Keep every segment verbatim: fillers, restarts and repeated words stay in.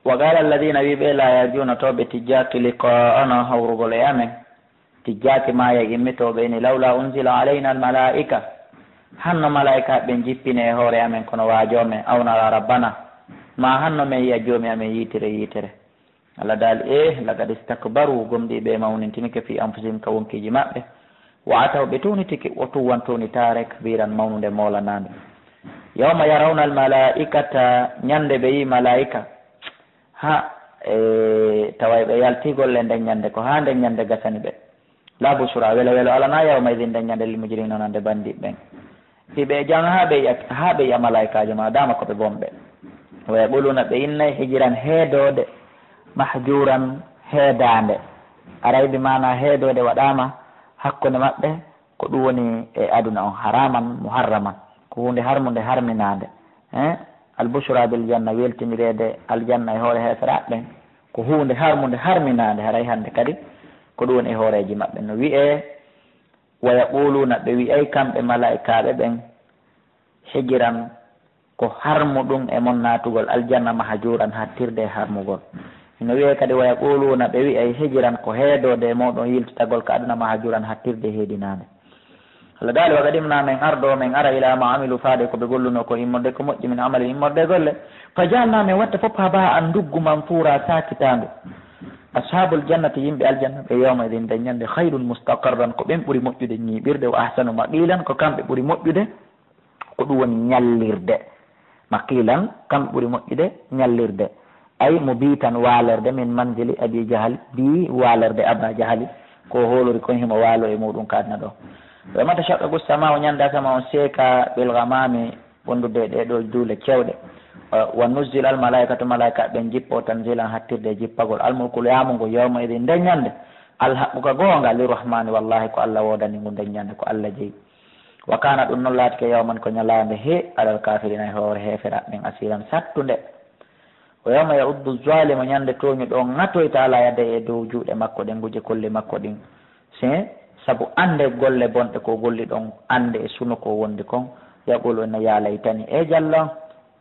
وقال الذين, wi'i ɓe, لا يرجون, taw ɓe tijjaaki, لقاءنا, hawrugol e amen, tijjaaki maaya immitoo ɓe ni, لولا أنزل علينا الملائكة, hanno malaa'ikaaɓe ɓen jippinee e hoore amen, kono waajoo men, أو نرى ربنا, maa hanno men yi'a Joomi amen yiitere yiitere. Alla daali, ee, لقد استكبروا, gomɗii ɓe mawnintinike, في أنفسهم, ka wonkiiji maɓɓe, وعتوا, ɓe tuunitike, عتوا, tuunitaare, كبيرا, mawnunde moolanaande. يوم يرون الملائكة, ñande ɓe yi'i malaa'ika, ha, e, taway ɓe yaltii golle nden ñande, ko haa nden ñande gasani ɓe. لا بشرى, welo welo alanaa, يومئذ, nden ñande, للمجرمين, wonande bandiiɓe ɓen. Hiɓe e jam haa ɓe yi'a, haa ɓe yi'a malaa'ikaajo, ma dama ko ɓe bonɓe. ويقولون, ɓe innay, هجرا, heedoode, مهجورا, heedaande. Aray bi maanaa heedoode waɗaama hakkunde maɓɓe, ko ɗum woni e aduna on, حراما محرما, ko huunde harmunde harminaande. Eh? البشرى بالجنة, weltinireede aljanna e hoore heeferaaɓe ɓen, ko huunde harmunde harminaande, haray hannde kadi ko ɗum woni e hooreeji maɓɓe. No wi'ee, ويقولون, ɓe wi'ay kamɓe malaa'ikaaɓe ɓen, هجرا, ko harmuɗum e mon naatugol aljanna, مهجورا, hattirde e harmugol. Hino wi'ee kadi, ويقولون, ɓe wi'ay, هجرا, ko heedoode e mooɗon yiltitagol ka aduna, مهجورا, hattirde e heedinaande. Alla daali, وقدمنا, men ardoo, men ara, إلى ما عملوا, faade ko ɓe gollunoo ko immorde ko moƴƴi, من عمل, immorde golle, فجعلناه, men watta fof, هباء, nduggu, منثورا, saakitaandu. أصحاب الجنة, yimɓe aljanna ɓe, يومئذ, nden ñande, خير مستقرا, ko ɓen ɓuri moƴƴude ñiiɓirde, وأحسن مقيلا, ko kamɓe ɓuri moƴƴude ko ɗum woni ñallirde. مقيلا, kamɓe ɓuri moƴƴude ñallirde. أي مبيتا, waalorde, من منزل أبي جهل, bii waalorde Abaa Jahali, ko o hoolori kon himo waaloo e muuɗum ka aduna ɗoo. ويوم تشقق السماء, ñande asama on seeka, بالغمام, wondude e ɗee ɗoo duule cewɗe. ونزل الملائكة, malaa'ikaaɓe ɓen jippoo, تنزيلا, hattirde e jippagol. الملك, laamu ngun, يومئذ, nden ñande, الحق, ka goonga, للرحمن, wallaahi ko Alla woodani ngu nden ñande, ko Alla jeyi. وكان, ɗum non laatike, يوما, ko ñalaande, he, على الكافرين, e hoore heeferaaɓe ɓen, عسيرا, sattunde. ويوم يعض الظالم, ñande tooñuɗo on ŋatoyta, على يديه, e dow juuɗe makko ɗen, guje kolli makko ɗin. Si, sabu annde golle bonɗe ko golli ɗon, annde e suno ko wondi kon, يقول, ina, يا ليتني, e jalla on,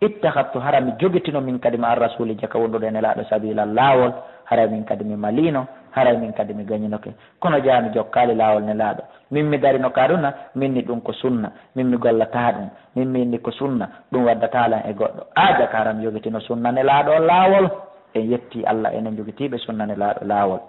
اتخذت, hara mi jogitino, min kadi, مع الرسول, jaka wondude e Nelaaɗo, سبيلا, laawol, haray min kadi mi maliino, haray min kadi mi gañinoke. Kono jaa mi jokkaali laawol Nelaaɗo. Min mi darino ka aduna, min ni ɗum ko sunna, min mi gollataa ɗum, min mi inni ko sunna, ɗum waddataa lan e goɗɗo. Aa jaka, hara mi jogitino sunna Nelaaɗo on laawol. En yettii Alla, enen jogitiiɓe sunna Nelaaɗo laawol.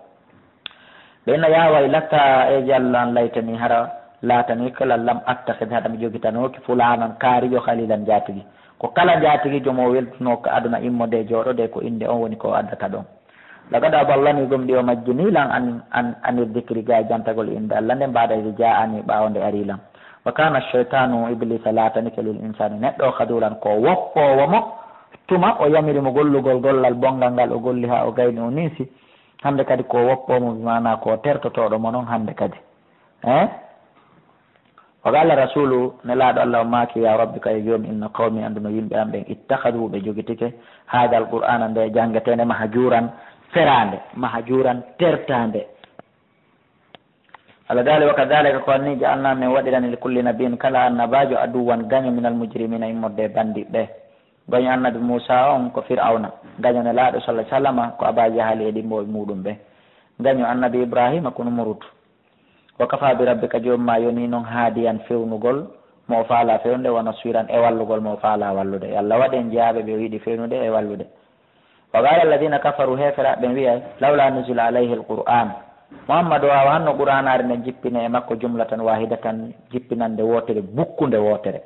Ɓe inna, يا ويلتى, e jalla an, ليتني, hara laatanii kala, لم أتخذ, hara mi jogitanooki, فلانا, kaarijo, خليلا, njaatigi. Ko kala njaatigiijo mo weltunoo ka aduna, immodee jooɗodee, ko innde on woni ko o addata ɗon. لقد أضلني, gomɗii o majjinii lan, عن, عن, عن الذكر, ga jantagol innde Alla nden, بعد إذ جاءني, ɓaawo nde arii lan. وكان الشيطان, Ibliisa laatanike, للإنسان, neɗɗo o, خذولا, ko o woppoowo mo, tuma o yamiri mo gollugol gollal bonngal ngal, o golli haa o gayni, o ninsi. Hannde kadi ko o woppoowo mo, bi maanaa ko o tertotooɗo mo non hannde kadi. Eh? وقال الرسول, Nelaaɗo Alla on maaki, يا رب, ka yo Joomi, إن قومي, anndu no yimɓe am ɓen, اتخذوا, ɓe jogitike, هذا القرآن, nde janngeteende, مهجورا, feraande, مهجورا, tertaande. Alla daali, وكذلك, ko nii, جعلنا, men waɗirani, لكل نبي, kala annabaajo, عدوا, gaño, من المجرمين, immorde e bandiiɓe. Gaño Annabi Muusaa on ko Fir'awna, gaño Nelaaɗo, صلى الله عليه وسلم, ko Abaa Jahali e ɗimmooɓe muuɗum ɓen. Gaño Annabi Ibraahiima ko Numuruutu. وكفى بربك, Joomi maa yonii non, هاديا, fewnugol mo o faalaa fewnude, ونصيرا, e wallugol mo o faalaa wallude. Yo Alla waɗ en jeyaaɓe ɓe o yiɗi fewnude e wallude. وقال الذين كفروا, heeferaaɓe ɓen wi'ay, لولا نزل عليه القرآن. Muhammadu, awa hanno Qur'aanaare nden jippinee e makko, جملة واحدة, jippinannde wootere, bukkunde wootere.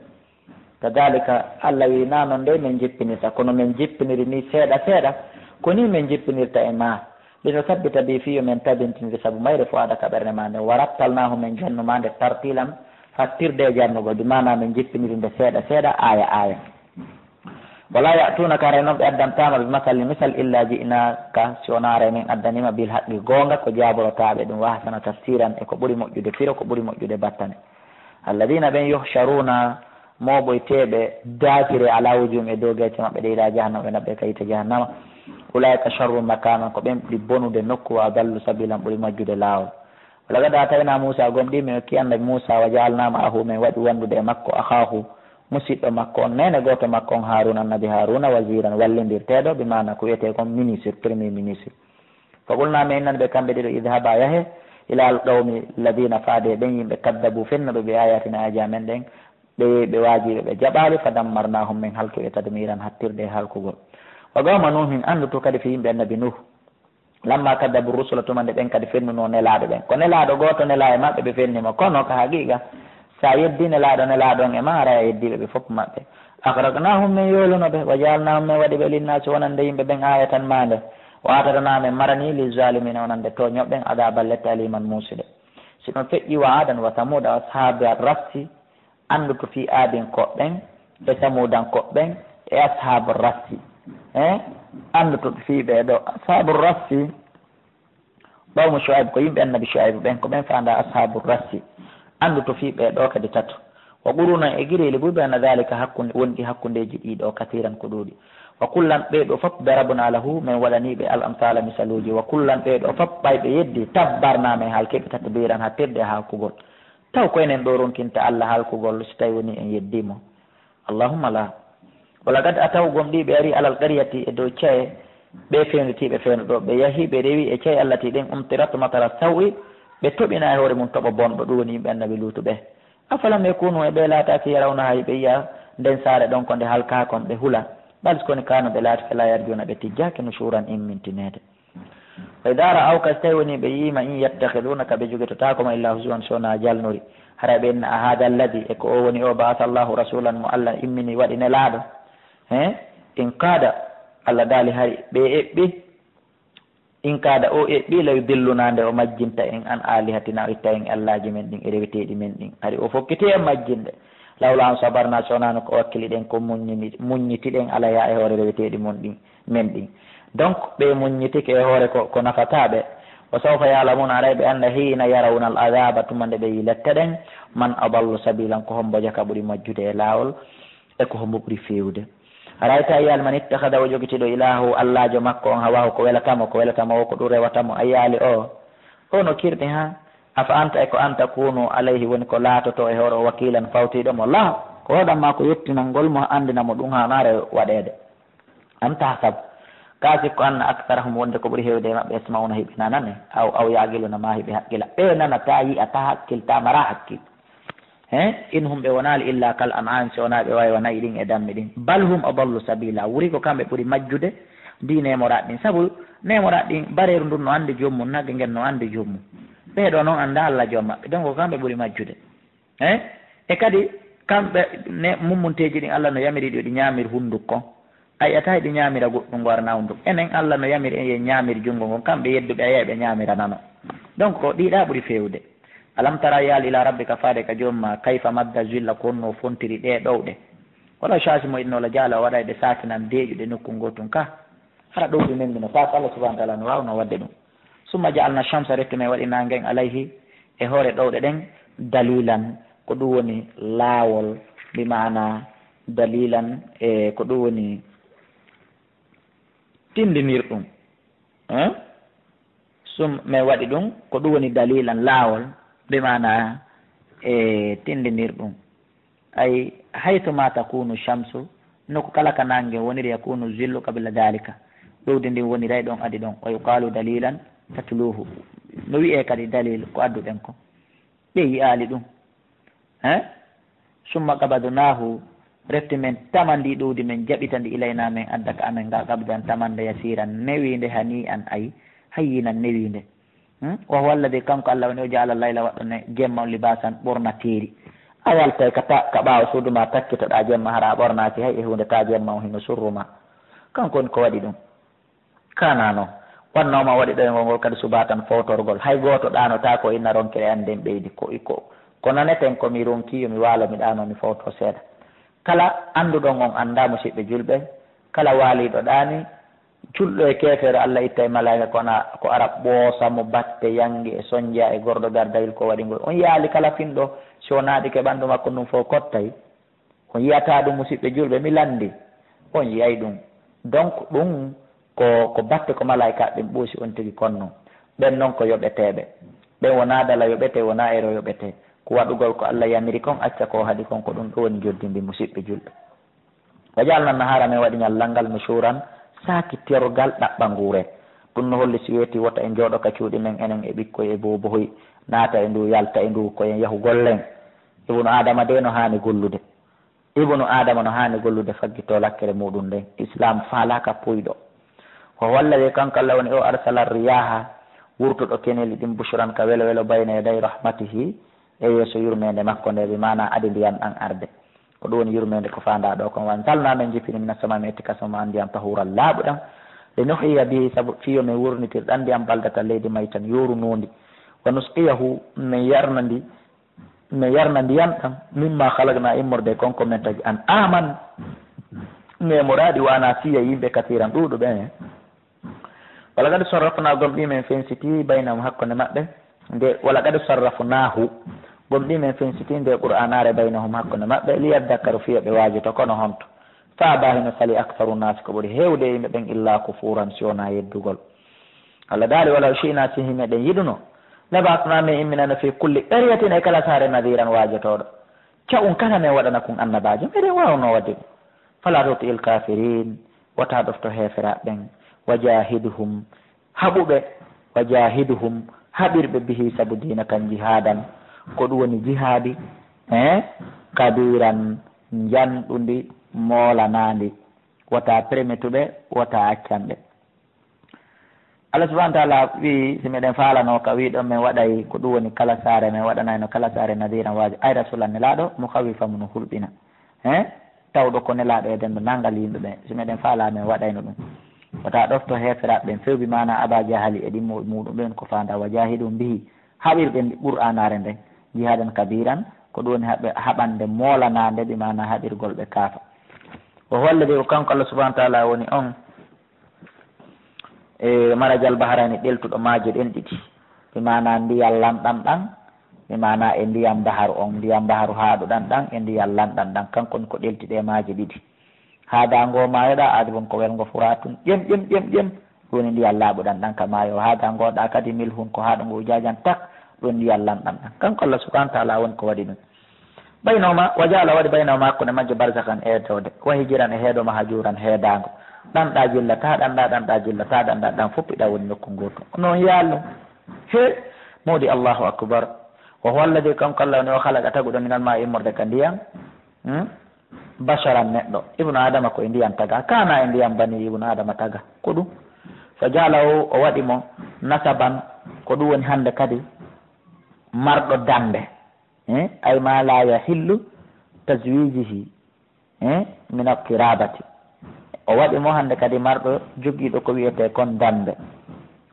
كذلك, Alla wi'i, hinaa non de men jippinirta, kono men jippiniri nii seeɗa seeɗa, ko nii men jippinirta e maa. لنثبت به, fii yo men tabintinir sabu mayre, فؤادك, ɓernde maa nden, ورتلناه, men jannu maa nde, ترتيلا, hattirde e jannugol, bi maanaa men jippiniri nde seeɗa seeɗa, aaya aaya. ولا يأتونك, haray non ɓe addantaa ma, بمثل, misal, إلا جئناك, si wonaa haray men addanii ma, بالحق, goonga, ko jaaborotaa ɓe ɗum, وأحسن تفسيرا, e ko ɓuri moƴƴude firo, ko ɓuri moƴƴude battane. الذين, ɓen, يحشرون, mooɓoyteeɓe, daakiree, على وجوههم, e dow geece maɓɓe ɗe, إلى جهنم, ɓe naɓɓee ka yiite jahannama. أولئك شر مكانا, ko ɓen ɓuri bonude nokku, وأضل سبيلا, ɓuri majjude laawol. ولقد آتينا موسى, gomɗii men okkii Annabi Muusaa, وجعلنا معه, men waɗi wondude e makko, أخاه, musiɗɗo makko on, neene gooto makko on, Haaruuna, Annabi Haaruuna, waziiran, wallindirteeɗo, bi maana ko wi'etee kon ministre, premier ministre. Fa qulnaa, men innani ɓe kamɓe ɗiɗo, idhabaa, yahee, ilal qawmi lladiina, faade e ɓen yimɓe, kaddabuu, fennuɓe, bi aayaatinaa, aayaaji amen ɗen, ɓe, ɓe waajiiɓe, ɓe jaɓaali, fa dammarnaahum, men halki ɓe, tadmiiran, hattirde e halkugol. Wa qawma Nuuhin, anndu tun kadi fii yimɓe Annabi Nuuhu. Lammaa kaddabu rusula, tuma nde ɓen kadi fennunoo nelaaɓe ɓen. Ko nelaaɗo gooto nelaa e maɓɓe, ɓe fenni mo. Kono ka haqiiqa, si a yeddii nelaaɗo, nelaaɗo on e maa, haray a yeddii ɓe ɓe fof maɓɓe. Agraqnaahum, men yooluno ɓe, wa ja'alnaahum, men waɗi ɓe, linnaasi, wonande yimɓe ɓen, aayatan, maande. Wa a'tadnaa, men maranii, lizzaalimiina, wonande tooñooɓe ɓen, adaaban, lette, aliiman, muusude. Si ɗum feƴƴii, wa Aadan wa Samuuda wa ashaaba rassi, anndu to fii Aadinkoɓe ɓen e Samuudankooɓe ɓen e Ashaabu Rassi. Eh? Anndu to fii ɓee ɗoo. Ashaabu Rassi, qawmu Shu'ayb, ko yimɓe Annabi Shu'ayb ɓen, ko ɓen faandaa Ashaabu Rassi. Anndu to fii ɓee ɗoo kadi tato. Wa quruunan, e gireeli buy, bayna daalika, hakkunde, wonɗi hakkundeeji ɗii ɗoo, kasiiran, ko ɗuuɗi. Wa kullan, ɓee ɗoo fof, darabnaa lahu, men waɗanii ɓe, al amsaala, misaluuji. Wa kullan, ɓee ɗoo fof, ɓay ɓe yeddii, tabbarnaa, men halkii ɓe, tatbiiran, hattirde e halkugol. Taw ko enen ɗoo ronkinta Alla halkugol, si tawii wonii en yeddii mo? Allahumma laa. Wa laqad ataw, gomɗii ɓe arii, alal qaryati, e dow ca'e, ɓee fewnitiiɓe fewndo ɗoo, ɓe yahii, ɓe rewii e ca'e allatii ɗen, umtirat matara saw'i, ɓe toɓinaa e hoore mun toɓo bonɗo, ɗum woni yimɓe Annabi Luutu ɓee. Afalam yakunu, e ɓee laataaki, yarawnahaa, hiɓe yi'a nden saare ɗon ko nde halkaaka, ɓe hula? Bal, si ko nii, kaanu, ɓe laatike, laa yarjuuna, ɓe tijjaaki, nushuuran, immintineede. Wa idaa ra'awka, si tawii wonii ɓe yi'ii ma, in yattakhiduunaka, ɓe jogidotaako ma, illaa huzuwan, si wonaa jalnori. Haray ɓe inna, a haadha alladhii, e ko oo woni oo, ba'atha Allaahu rasuulan, mo Alla immini, waɗi nelaaɗo? He? In kaada, Alla daali, hari ɓe eɓɓi. In kaada, o eɓɓi, la yudillunaa, nde o majjinta en, an aalihatinaa, o itta en e allaaji men ɗin, e reweteeɗi men ɗin. Hari o fokkiti en majjinde. Lawlaa an sabarnaa, si wonaano ko wakkiliɗen, ko muññini-, muññitiɗen, alayhaa, e hoore reweteeɗi mon ɗin, men ɗin. Donc, ɓe muññitike e hoore ko, ko nafataa ɓe. Wa sawfa ya'lamuuna, haray ɓe annda, hiina yarawnal azaaba, tuma nde ɓe yi'i lette ɗen, man adallu sabiilan, ko hombo jaka ɓuri majjude e laawol, e ko hombo ɓuri feewude. Ara'ayta, a yi'aali, man ittakhadha, o jogitiiɗo, ilaahahu, allaajo makko on, hawaahu, ko welata mo, ko welata mo o, ko ɗum rewata mo, a yi'aali o? O no kirɗi, haa? Afa anta, e ko an, takuunu alayhi, woni ko laatotoo e hoore o, wakiilan, fawtiiɗo mo? Laa, ko hoɗan maa ko yottinangol mo, anndina mo ɗum haanaare waɗeede. Am tahsab, kaa sikku an, anna aktharahum, wonde ko ɓuri heewde e maɓɓe, yasma'uuna, hiɓe nanane, aw, aw ya'qiluuna, maa hiɓe haqqila. Ɓe nanataa, yi'ataa, hakkiltaa, maraa hakkil. He? In hum, ɓe wonaali, illaa kal an'aami, si wonaa ɓe wayi wa na'i ɗin e dammi ɗin. Bal hum adallu sabiila, wuri ko kamɓe ɓuri majjude ndii neemoraaɗi ɗin. Sabu neemoraaɗi ɗin, bareeru ndun no anndi joom mun, nagge ngen no anndi joom mun. Ɓee ɗoo non anndaa Alla joom maɓɓe, donc ko kamɓe ɓuri majjude. He? E kadi, kamɓe ne, mummunteeji ɗin, Alla no yamiri ɗi, yo ɗi ñaamir hunndukko. A yi'ataa hiɗi ñaamira goɗɗun, ngu arana hunndukko. Enen, Alla no yamiri en yo en ñaamir junngo ngon, kamɓe yedduɓe, a yi'ay ɓe ñaamira nano. Donc, ko ɗii ɗaa ɓuri feewde. Alam tara, a yi'aali, ila rabbika, faade ka Joom maa, kayfa madda zilla, ko honno o fontiri ɗee ɗowɗe. Walaw shaa, si mo yiɗnoo, la ja'ala, o waɗay ɗe saakinan, deeƴuɗe, nokku ngootun ka. Hara ɗowdi men ndi no faaka? Allah subhanahu wa ta'ala no waawnoo waɗde ɗum. Summa ja'alna shamsa, rette men waɗi naange ngen, alayhi, e hoore ɗowɗe ɗen, dalilan, ko ɗum woni laawol, bi maana dalilan, e ko ɗum woni tindinirɗum. Hein? Sum, men waɗi ɗum, ko ɗum woni dalilan, laawol, bi maana, e tindinirɗum. Ay, haythu ma takunu shamsu, nokku kala ka naange woniri, yakunu zillu qabla dhalika, ɗowdi ndin woniray ɗon adi ɗon. Wa yuqalu dalilan tatluhu, no wi'ee kadi dalil ko adduɗen ko. Ɓe yi'aali ɗum. Hein? Summa qabadnahu, refti men tamandi ɗowdi, men jaɓita ndi, ilayna, men adda ka amen nga, qabdan, tamande, yasiran, newiinde, hani'an, ay, hayyinan, newiinde. Hmm? Wa huwa alladhi, kanko Alla woni o ja'ala layla, waɗɗo ne jemma on, libasan, ɓornateeri. A yaltay ka ta-, ka ɓaawo suudu maa, takkitoɗaa jemma, hara a ɓornaaki hay e huunde, taa jemma on hino surru maa. Kanko woni ko waɗi ɗum. Kaana non. Wanno ma waɗi ɗoyngol ngol kadi subaatan, fowtorgol. Hay gooto ɗaanotaako, inna ronkere an nden ɓeydi. Ko, ko, ko naneten ko mi ronkii yo mi waalo, mi ɗaanoo, mi fowtoo seeɗa. Kala annduɗon on anndaa, musiɓɓe julɓe, kala waaliiɗo ɗaanii, julɗo e keefeero, Alla ittay malaa'ika ko na, ko ara ɓoosa mo batte, yangi e sonja e gordo gardayil ko waɗi ngol. On yaali kala finɗo, si o naaɗike ɓanndu makko ndun fow kottay. On yi'ataa ɗum, musiɓɓe julɓe, mi lanndii. On yi'ay ɗum. Donc, ɗum ko, ko batte ko malaa'ikaaɓe ɓen ɓoosi on tigi kon non. Ɓen non ko yoɓeteeɓe. Ɓen wonaa dala yoɓetee, wonaa ero yoɓetee. Ko waɗugol ko Alla yamiri kon, acca ko o haɗi kon, ko ɗun ɗoo woni njoɓdi ndin, musiɓɓe julɓe. Wa ja'alna nahaara, men waɗi ɲallal ngal, nushuuran, saaki tergal ɗaɓɓanguure. Ɗun no holli si weetii wota en jooɗo ka cuuɗi men enen e ɓikkoy e boobohoy, naata e nduu, yalta e nduu, ko en yahu gollen. Ibnu Aadama de no haani gollude. Ibnu Aadama no haani gollude faggitoo lakkere muuɗun nden. Islaam faalaaka puyɗo. Wa huwa alladhi, kanko Alla woni o, arsala riyaaha, wurtuɗo keneeli ɗin, bushran, ka welo-welo, bayna yaday rahmatihi, e yeeso yurmeende makko nde, bi maanaa adi ndiyan ɗan arde. Ko ɗun woni yurmeende ko faandaa ɗoo kon. Wa anzalna, men jippini, mina samaa'i, men itti ka samaa ndiyam, tahuuran, laaɓuɗam, linuhyiya bihi, sabu fii yo men wurnitir ɗan ndiyam, baldatan, leydi, maytan, yoorunondi, wa nusqiyahu, men yarna ndi, men yarna ndiyan ɗan, mimma khalaqna, immorde e kon ko men tagi, an'aman, neemoraaɗi, wa anasiya, yimɓe, kasiiran, ɗuuɗuɓe. Wa laqad sarrafna, gomɗii men fensiti, baynahum, hakkunde maɓɓe, nde, wa laqad sarrafnahu, gomɗii men fensiti nde Qur'aanaare, baynahum, hakkunde maɓɓe, liyaddakkaru, fii yo ɓe waajoto, kono honto? Fa abaa, hino salii, aktharu nnaasi, ko ɓuri heewude e yimɓe ɓen, illa kufuuran, si wonaa yeddugol. Alla daali, walaw shi'naa, si himeɗen yiɗuno, laba'asnaa, men imminano, fii kulli qaryatin, e kala saare, nadiiran, waajotooɗo. Ca'un kala men waɗana kun annabaajo, meɗen waawnoo waɗde ɗun. Falaa tuti'il kaafiriin, wota ɗofto heeferaaɓe ɓen. Wa jaahiduhum, haɓu ɓe. Wa jaahiduhum, haɓir ɓe, bihi, sabu diina kan, jihaadan, ko ɗun woni jihaadi, eh, kabiiran, njanɗundi, moolanaandi. Wota permetu ɓe, wota accan ɓe. Alla subhanahu wa ta'ala wi'i, si meɗen faalano ka wi'uɗon men waɗay ko ɗun woni kala saare, men waɗanayno kala saare nadiiran, waajo, ay rasulan, Nelaaɗo, mukhawwifan, mo no hulɓina. He? Tawɗo ko Nelaaɗo e dendo nangal yimɓe ɓen, si meɗen faalaa men waɗayno ɗun. Wota ɗofto heeferaaɓe ɓen few, bi maanaa Abaa Jahali e ɗimmo muuɗum ɓen ko faandaa, wa jaahiduhum bihi, haɓir ɓe Qur'aanaare nden, jihaadan kabiiran, ko ɗun woni haɓe-, haɓande moolanaande, bi maanaa haɓirgol ɓe kaafa. Wa huwa alladhi, ko kanko Alla subhanahu wa ta'ala woni on, e marajal bahrayni, ɗeltuɗo maaje ɗen ɗiɗi, bi maanaa ndiyan lanɗan ɗan, bi maanaa e ndiyan baharu on, ndiyan baharu haaɗuɗan ɗan e ndiyan lanɗan ɗan, kanko woni ko ɗelti ɗee maaje ɗiɗi. Haadaa ngoo maayo ɗaa, adbun, ko welngo Furaatun, ƴem, ƴem, ƴem, ƴem, ɗun woni ndiyan laaɓuɗan ɗan ka maayo. Haadaa ngoo ɗaa kadi, milhun, ko haaɗungo, ujaajan, tak, ɗun ndiyan lanɗan ɗan. Kanko Alla subhanahu wa ta'ala woni ko waɗi ɗun. Baynahuma, wa ja'ala, waɗi, baynahuma, hakkunde majje, barzakhan, eetode, wa hijiran, e heedo, mahjuran, heedaango. Ɗan ɗaa jillataa, ɗan ɗaa, ɗan ɗaa jillataa, ɗan ɗaa, ɗan fow ɗan woni nokku gooto. Non yaalno. He, moodi, Allahu akbar. Wa huwa alladhi, kanko Alla woni o, khalaqa, taguɗo, minal maa'i, immorde ka ndiyan, hmm? Basharan, neɗɗo. Ibnu Aadama ko e ndiyan tagaa. Kaana e ndiyan banii Ibnu Aadama tagaa. Ko ɗun. Fa ja'alahu, o waɗi mo nasaban, ko ɗun woni hande kadi marɗo dambe. Eh, ay ma la yahillu tazwijihi, eh, min al-qirabati. O waɗi mo hande kadi marɗo jogiiɗo ko wi'etee kon dambe.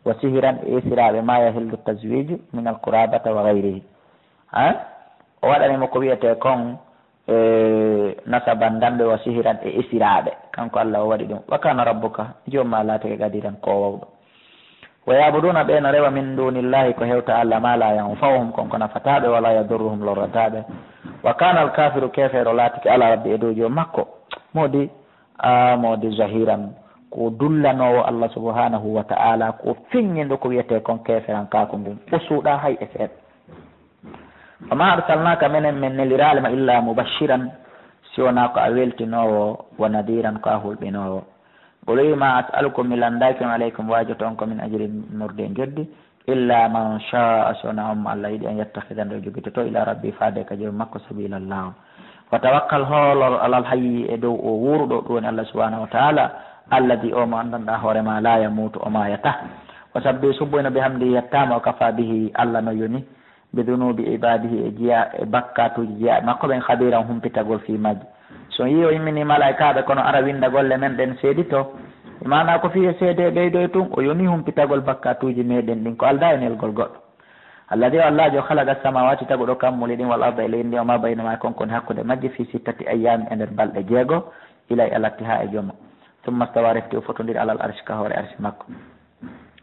Wa sihiran e esiraaɓe ma yahillu tazwiju min al-qurabata wa ghayrihi. Ha? O waɗani mo ko wi'etee kon, eh, nasaban dambe wa sihiran e esiraaɓe. Kanko Alla o waɗi ɗun. Wa kana rabbuka, jooma laatike qadiran ko wawɗo. Wa ya'buduna, ɓe no rewa, min dunillahi, ko hewta Alla, ma la yanfa'uhum, kon ko nafataa ɓe, wa la yadurruhum, lorrataa ɓe. Wa kana al-kafiru, keefeero laatike, ala rabbi, e dow joom makko. Moodi, a moodi, zahiran, ko dullanoowo Alla subhanahu wa ta'ala, ko feññinɗo ko wi'etee kon keeferankaaku ngun. O suuɗaa hay e seeɗa. Wa ma arsalnaka, menen men neliraali ma, illa mubashiran, si wonaa ko a weltinoowo, wa nadiran, ko a hulɓinoowo. Qul, wi'u, ma as'alukum, mi lanndaaki on, alaykum, waajoto on ko, min ajrin, immorde e njoɓdi, illa man sha'a, si wonaa on mo Alla yiɗi, an yattakhidha, nde o jogitoto, ila rabbi, faade ka joom makko, sabila, laawol. Wa tawakkal, hoolor, alal hayyi, e dow o wuuruɗo, ɗun woni Alla subhanahu wa ta'ala, alladhi, o mo anndanɗaa hoore maa, la yamuutu, o maayataa. Wa sabbih, subboyno, bihamdihi, yettaa mo, wa kafaa bihi, Alla no yoni, bi dunuubi ibaadihi, e jeyaa, e bakkaatuuji jeyaaɓe makko ɓen, khabiiran, humpitagol fii majji. Si on yi'ii o imminii malaa'ikaaɓe, kono ara winnda golle men ɗen seeditoo. E maanaa ko fii e seedee ɓeydoo e tun, o yonii humpitagol bakkaatuuji meɗen ɗin, ko aldaa e nelgol goɗɗo. Alladhi, o Allaajo, khalaqa samaawaati, taguɗo kammuuli ɗin, wal arda, e leydi ndin, wa maa baynahumaa, e kon ko woni hakkunde majji, fii sittati ayyaamin, e nder balɗe jeego, ilay, a latti haa e jomo. Summa stawaa, refti o fotondiri, alal arshi, ka hoore arshi makko.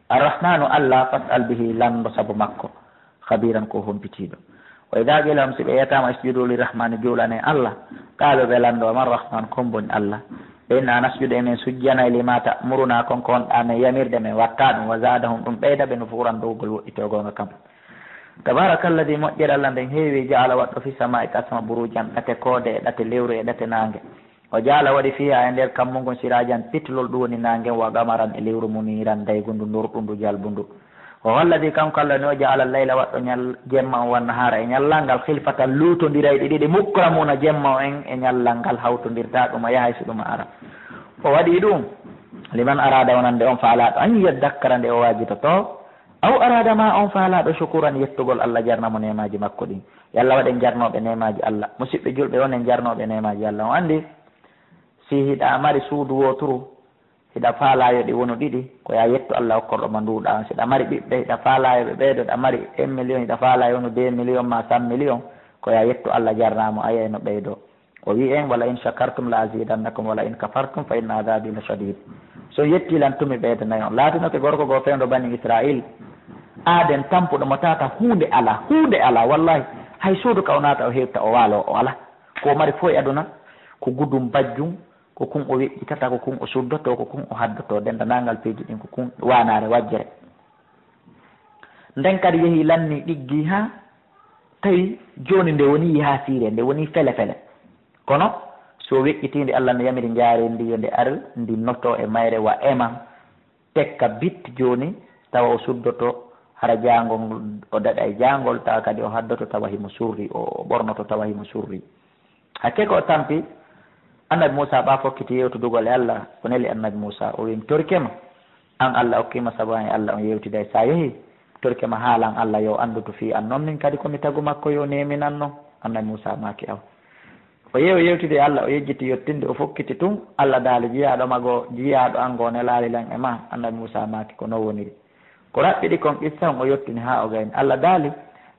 Arrahmaanu, Alla, fas'al bihi, lanndo sabu makko, khabiiran, ko humpitiiɗo. Wa idha qiila lahum, si ɓe wi'ataama, isjudu lirrahmaani, juulanee Alla, qaalu, ɓe lanndo, wa man rahmaan, ko hombo woni Alla? Ɓe inna, anasjudu, e men sujjanay, lima ta'muruna, kon ko wonɗaa men yamirde men watta ɗun, wa zaadahum, ɗun ɓeyda ɓe nufuuran, dogugol woɗɗitoo goonga kan. Tabaarakalladii, moƴƴere Alla nden heewi, ja'ala waɗɗo, fis samaa'i, ka asama, buruujan, ɗate koode e ɗate lewru e ɗate naange. O ja'ala waɗi, fiihaa e nder kammu ngun, siraajan, pitilol, ɗun woni naange, wa qamaran e lewru, muniiran, daygundu, nurɗundu, jalbundu. Wa huwa alladii, kanko Alla ni, o ja'ala layla, waɗɗo ñal-, jemma on, wan nahaara e ñallal ngal, khilfatan, luutondirayɗi ɗiɗi, mukramuuna, jemma on e ñallal ngal hawtondirtaa, ɗuma yahay si ɗuma ara. O waɗi ɗun, liman araada, wonande on faalaaɗo, an yaddakkara, nde o waajitotoo, aw araada, maa on faalaaɗo, shukuran, yettugol Alla, jarna mo neemaaji makko ɗin. Yo Alla waɗen jarnooɓe neemaaji Alla. Musiɓɓe julɓe, wonen jarnooɓe neemaaji Alla. On anndi, si hiɗa mari suudu wooturu, hiɗa faalaa yo ɗi wonu ɗiɗi, ko yo a yettu Alla okkorɗo ma nduuɗaa on. Si hiɗa mari ɓiɓɓe, hiɗa faalaa yo ɓe ɓeydo, hiɗa mari un million, hiɗa faalaa yo wonu deux millions maa cent millions, ko yo a yettu Alla, jarnaa mo, a yi'ay no ɓeydoo. O wi'i en, "Wala in shakartum la azidannakum, wala in kafartum fa inna adhabi la shadid." Si on yettii lan tun, mi ɓeydanay on. Laatinoke gorko goo fewndo Banii Isra'iil, aaden tampuɗo mo tata, huunde alaa, huunde alaa, wallaahi. Hay suudu ka o naata o hewta o waaloo, o alaa. Ko o mari fow e aduna, ko gudun bajjun, ko kun o weƴƴitata, ko kun o suddotoo, ko kun o haddotoo, denndaangal piiji ɗin, ko kun waanaare wajjere. Nden kadi yehi lanni ɗiggi haa tawi jooni nde woni yaasiire, nde woni fele-fele. Kono so weƴƴitiinde, Alla no yamiri njaareendi yo nde ar, ndi noto e mayre wa ema, tekka bit jooni, tawa o suddoto hara jaangol, o daɗay jaangol, tawa kadi o haddoto tawa himo surri, o, o ɓornoto tawa himo surri. Hakkee ko o tampi, Annabi Muusaa ɓaa fokkiti yewtudugol e Alla, o neli Annabi Muusaa, o wi'i, "Mi torike ma, an Alla okkii ma sabu an e Alla on yewtiday. Si a yehii, mi torike ma haalan Alla yo anndutu fii an non, min kadi ko mi tagu makko yo neeminan non." Annabi Muusaa maaki, "Awa." O yehi o yewtidi e Alla, o yejjiti yettinde, o fokkiti tun, Alla daali, "Jiyaaɗo ma goo, jiyaaɗo an goo nelaali lan e maa." Annabi Muusaa maaki, "Ko non woniri." Ko raɓɓiɗi kon qissa on o yettini haa o gayni. Alla daali,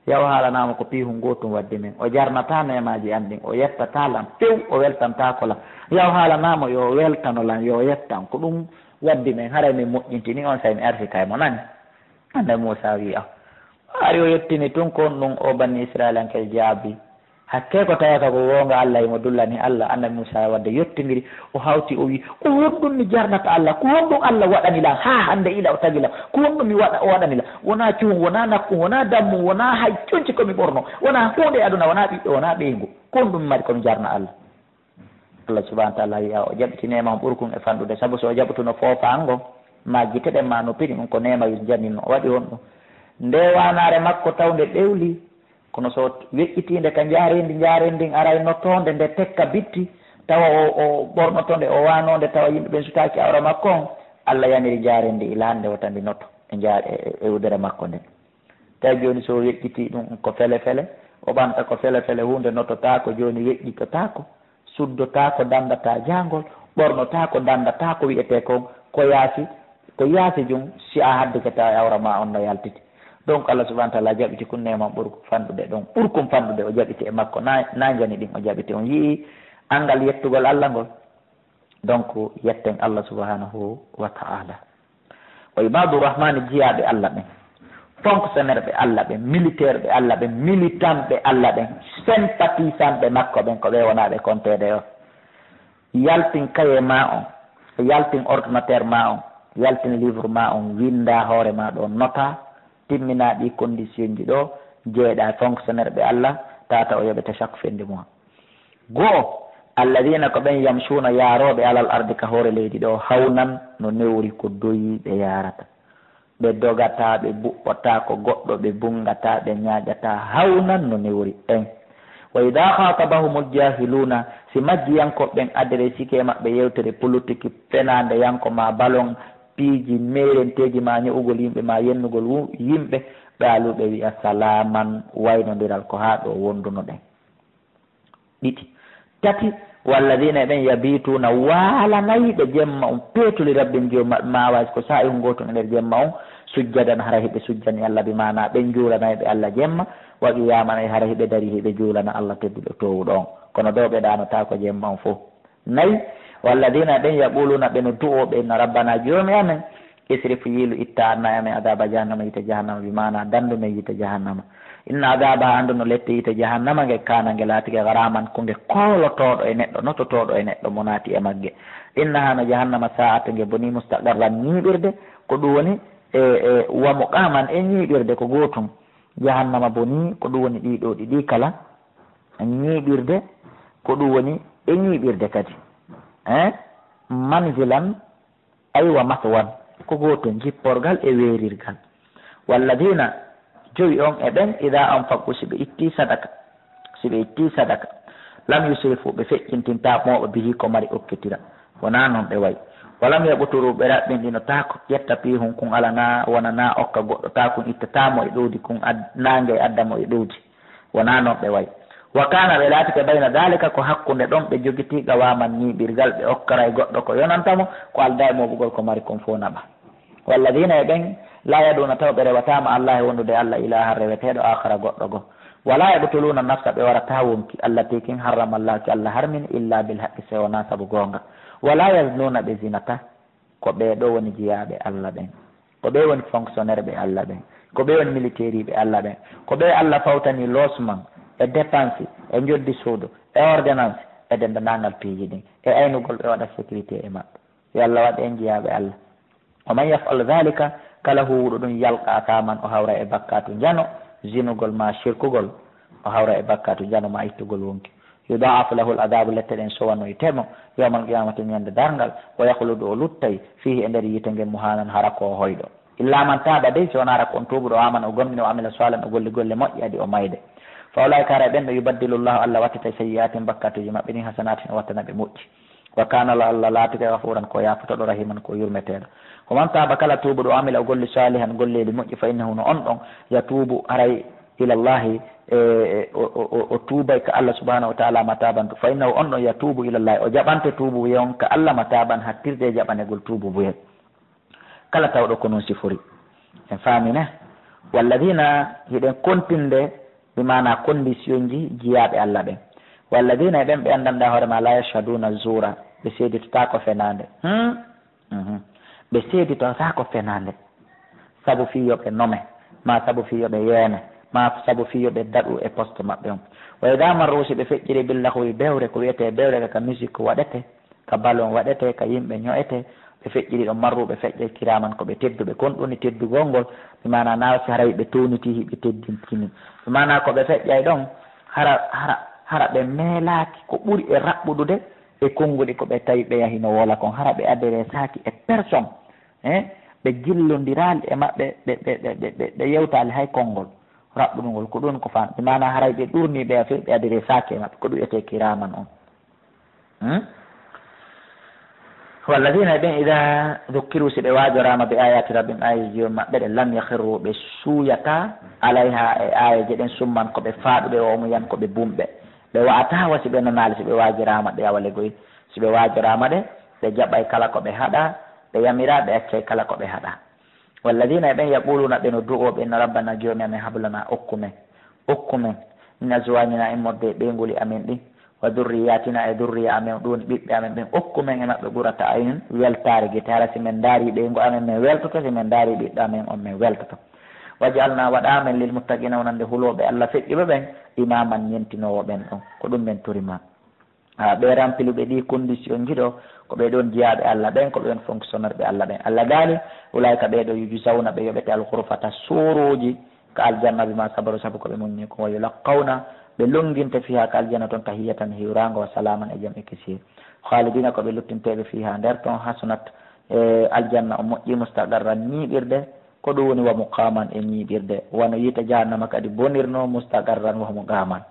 "Yaw haalanaa mo ko piihun gootun waddi men. O jarnataa neemaaji an ɗin, o yettataa lan few, o weltantaako lan. Yaw haalanaa mo yo weltano lan, yo yettan. Ko ɗun waddi men, haray min moƴƴintini on, say mi arsikay mo, nani?" Annabi Muusaa wi'i, "Awa." Hari o yettini tun ko honɗun oo Banii Isra'ilankeejo jaabii. Hakkee ko tawata ko goonga, Alla himo dullani Alla, Annabi Muusaa e waɗde yottindiri, o hawti, o wi'i, "Ko honɗun mi jarnata Alla? Ko honɗun Alla waɗani lan haa hannde ila o tagi lan? Ko honɗun mi waɗa, o waɗani lan? Wonaa cuhun, wonaa nakkun, wonaa dammun, wonaa hay conci ko mi ɓornoo, wonaa huunde e aduna, wonaa ɓiɓɓe, wonaa ɓeyngu. Ko honɗun mi mari ko mi jarna Alla?" Alla subhaanahu wa ta'aalaa wi'a, o jaɓiti neema on ɓurkun e fanɗude, sabu so o jaɓutuno foofaango ngon, maa gite ɗen, maa noppi ɗin, ɗun ko neema yo janinno. O waɗi honɗun? Nde waanaare makko tawnde ɗewli, kono so weƴƴitiinde ka njaareendi, njaareendi ndin aray nottoonde, nde tekka bitti, tawa o, o ɓornoto nde, o waanoo nde, tawa yimɓe ɓen sutaaki awra makko on, Alla yamiri njaareendi ila hannde wota ndi notto e njaar-, e, e, e udere makko nden. Tawi jooni so o weƴƴitii ɗun ko fele-fele, o ɓanta ko fele-fele, huunde nototaako, jooni weƴƴitotaako, suddotaako, danndataa jaangol, ɓornotaako, danndataa ko wi'etee kon, ko yaasi, ko yaasi jun, si a haddike tawa e awra maa on no yaltiti. Donc, Allah subhanahu wa ta'ala jaɓiti kun neema ɓurkun fanɗude ɗon, ɓurkun fanɗude o jaɓiti e makko, na, na njani ɗin o jaɓiti, on yi'i anngal yettugol Allah ngol. Donc, yetten Allah subhanahu wa ta'ala. O ibaadu rahmani jiyaaɓe Allah ɓen, fonctionnaire ɓe Allah ɓen, militaire ɓe Allah ɓen, militant ɓe Allah ɓen, sympathisant ɓe makko ɓen, ko ɓe wonaa ɓe konteede o. Yaltin kaye maa on, yaltin ordinateur maa on, yaltin livre maa on, winnda hoore maa ɗo, nota, timminaa ɗii condition ji ɗo, jeeɗa fonctionnaire ɓe Allah, tata o yoɓete chaque fin de mois. Go'o, alladina ko ɓen yamshuuna yaarooɓe alal ardi ka hoore leydi ɗo, hawnan no newri ko doyi ɓe yaarata. Ɓe dogataa, ɓe buɓɓotaako goɗɗo, ɓe bunngataa, ɓe ñaaƴataa, hawnan no newri ɓen. Wa idaa khaatabahumul jaahiluuna, si majjiyankooɓe ɓen adresike e maɓɓe yewtere politique fenaande yanko maa balon, piiji meerenteeji maa ño'ugol yimɓe maa yennugol wu-, yimɓe, qaaluu ɓe wi'a salaaman, waynondiral ko haa ɗo wonduno ɗen. Ɗiɗi. Tati, walladina e ɓen yabiituuna waalanayɓe jemma on peetuli rabbin joomi maɓɓe maa waasi ko saa'ihun gootun e nder jemma on, sujjadan hara hiɓe sujjani Allah, bi maanaa ɓen juulanayɓe Allah jemma, wa qiyaaman e hara hiɓe darii hiɓe juulana Allah tedduɗo toowuɗo on. Kono dow ɓe ɗaanotaako jemma on fow. Nayi, walladina ɓen yaquluuna ɓe no du'oo ɓe inna rabbana joomi amen, isrif yiilu itta anna e amen adaba jahannama yiite jahannama, bi maana dandu men yiite jahannama. Inna adaba andu no lette yiite jahannama nge kana nge laatike garaman ko nge koolotooɗo e neɗɗo, nototooɗo e neɗɗo mo naati e magge. Innaha no jahannama sa'at nge boni mustaqarran ñiiɓirde, ko ɗum woni e, e wa muqaman e ñiiɓirde ko gootum. Jahannama bonii, ko ɗum woni ɗii ɗoo ɗiɗi kala, ñiiɓirde, ko ɗum woni e ñiiɓirde kadi. Eh? Manzilan, aywa, maswan, ko gooto, jipporgal e weerirgal. Walladina, jowi on e ɓen, ida anfaqu, si ɓe itti sadaka, si ɓe itti sadaka, lam yusrifu, ɓe feƴƴintintaa mooɓa bihi ko mari okkitira, wonaa non ɓe wayi. Walam yaqturu, ɓe raɓɓinɗinotaako, ƴetta piihun kun alanaa, wonanaa okka goɗɗo, taa kun ittataa mo e ɗowdi kun, ad-, naange e adda mo e ɗowdi, wonaa non ɓe wayi. Wa kana, ɓe laatike, bayna dalika, ko hakkunde ɗon ɓe jogitii, qawaman, ñiiɓirgal, ɓe okkaray goɗɗo ko yonanta mo, ko aldaa e mooɓugol ko mari kon fow naɓa. Walladina, e ɓen, la yad'una, taw ɓe rewataa ma Allahi wondude e Allah, ilahan, reweteeɗo, akhara, goɗɗo goo. Wala yaqtuluna nafsa, ɓe warataa wonki, allati, kin, harrama Allah, ki Allah harmini, illa bil haqqi, si wonaa sabu goonga. Wala yaznuna, ɓe zinataa. Ko ɓee ɗoo woni jiyaaɓe Allah ɓen. Ko ɓee woni fonctionnaire ɓe Allah ɓen. Ko ɓee woni militaire ɓe Allah ɓen. Ko ɓee Allah fawtani logement, e dépense, e njoddi suudu, e ordonnance, e denndaangal piiji ɗin, e aynugol ɓe waɗa sécurité e maɓɓe. Yo Allah waɗ en jiyaaɓe Allah. Wa man yaf'al dhalika, kala huuwuɗo ɗum, yalqa asaman, o hawra e bakkaatu njano, zinugol maa shirkugol, o hawra e bakkaatu njano maa ittugol wonki. Yudha'af lahu al-adhabu, lette ɗen sowanoyte mo, yawmal qiyamati, ñande darngal, wa yakhlud, o luttay, fihi, e nder yiite ngen, muhanan, hara ko o hoyɗo. Illa man taaba, dey si wonaa hara ko on tuubuɗo, o amana, o gomɗini, o amila salihan, o golli golle moƴƴe, adi o mayde. Fa ulaika, hara ɓen ɗo, yubaddilu Allahu, Allah wattitay, sayyi'atin, bakkaatuuji maɓɓe ɗin, hasanatin, o wattana ɓe moƴƴi. Wa kana, Allah laatike, ghafuran, ko yaafotooɗo, rahiman, ko yurmeteeɗo. Wa man taaba, kala tuubuɗo, o amila, o golli, salihan, golleeli moƴƴi, fa innahu, no on ɗon, yatuubu, haray, ilallahi, e, e, o, o, o, o tuubay ka Allah subhanahu wa ta'ala, mataban, fa innahu, on ɗon, yatuubu ilallahi, o jaɓante tuubuye on ka Allah, mataban, hattirde e jaɓanegol tuubuye. Kala tawɗo ko non sifori. En faami ne? Walladina, hiɗen kontinde, bi maana condition ji jiyaaɓe Allah ɓen. Walladina, e ɓen ɓe anndanɗaa hoore maa, la yashhaduna zura, ɓe seeditotaako fenaande. Hmm? Mhm. Ɓe seeditotaako fenaande. Sabu fii yo ɓe nome, maa sabu fii yo ɓe yeene, maa sabu fii yo ɓe daɗu e poste maɓɓe on. Wa idha marru, si ɓe feƴƴiri, bil lahwi, bewre, ko wi'etee bewre ka, ka musique waɗetee, ka ballon waɗetee, ka yimɓe ño'etee, ɓe feƴƴiri ɗon, marru, ɓe feƴƴay, kiraman, ko ɓe tedduɓe. Kon ɗun woni teddugol ngol, bi maana naa si haray ɓe townitii, hiɓe teddintini. Bi maana ko ɓe feƴƴay ɗon, hara, hara, hara ɓe meelaaki ko ɓuri e raɓɓuɗude e konguɗi ko ɓe tawi ɓe yahi no wola kon, hara ɓe adressaaki e personne, eh, ɓe jillondiraali e maɓɓe, ɓe, ɓe, ɓe, ɓe, ɓe, ɓe yewtaali hay konngol raɓɓuɗungol. Ko ɗun ko fan, bi maana haray ɓe ɗurnii ɓe, ɓe adressaaki e maɓɓe, ko ɗun wi'etee kiraman on. Hmm? Walladina, e ɓen, ida dhukkiru, si ɓe waajoraama, bi ayati rabbihim, aayeeji Joomi maɓɓe ɗen, lam yakhirru, ɓe suuyataa, alayha, e aayeeje ɗen, summan, ko ɓe faaɗuɓe, wa umyan, ko ɓe bumɓe. Ɓe wa'ataa wa si ɓe nanaali, si ɓe waajoraama ɗe, awa legoy, si ɓe waajoraama ɗe, ɓe jaɓay kala ko ɓe haɗaa, ɓe yamiraa, ɓe accay kala ko ɓe haɗaa. Walladina, e ɓen, yaquluna, ɓe no du'oo, ɓe no, rabbana, Joomi amen, hab lana, okku men, okku men, min azwajina, immorde e ɓeynguuli amen ɗin, wa dhurriyatina, e dhurriya amen, ɗun woni ɓiɓɓe amen ɓen, okku men e maɓɓe, qurrata a'yunin, weltaare gite, hara si men ndaarii ɓeyngu amen, men weltoto, si men ndaarii ɓiɓɓe amen on, men weltoto. Waj'alna, waɗaa men, lil muttaqina, wonande hulooɓe Allah feƴƴuɓe ɓen, imaman, ñentinoowo ɓen ɗon. Ko ɗun men tori maa. Ah, ɓee rampiluɓe ɗii condition ji ɗoo, ko ɓee ɗon jiyaaɓe Allah ɓen, ko ɓee ɗon fonctionnaire ɓe Allah ɓen. Allah daali, ulaika, ɓee ɗoo, yujzawna, ɓe yoɓete, al ghurfata, suurooji ka aljanna, bima sabaru, sabu ko ɓe muññi kon. Wa yulaqqawna, ɓe longinte, fiha, ka aljanna ton, tahiyatan, hiwraango, wa salaman, e jam e kisiyee. Khalidina, ko ɓe luttinteeɓe, fiha, nder ton, hasunat, e aljanna on moƴƴi, mustaqarran, ñiiɓirde, ko ɗun woni, wa muqaman, e ñiiɓirde, wano yiite jahannama kadi bonirnoo, mustaqarran wa muqaman.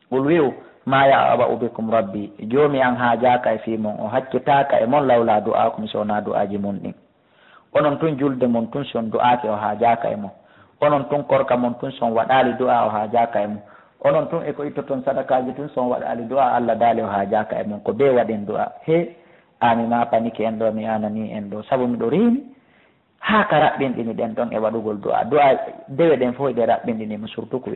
Qul, wi'u, ma ya'ba'u bikum rabbi, Joomi an haajaaka e fii mon, o haccitaaka e mon, lawla du'aakum, si wonaa du'aaji mon ɗin. Onon tun, julde mon tun, si on du'aaki, o haajaaka e mon. Onon tun, korka mon tun, si on waɗaali du'aa, o haajaaka e mon. Onon tun, e ko ittoton sadakaaji tun, si on waɗaali du'aa, Allah daali, o haajaaka e mon. Ko bee waɗen du'aa. He, a, mi maapanike en ɗoo, mi aananii en ɗoo, sabu miɗo reeni. Haa ka raɓɓinɗini ɗen ɗon e waɗugol du'aa. Du'aa, dewe ɗen fow hiɗe raɓɓinɗini mo, surtout ko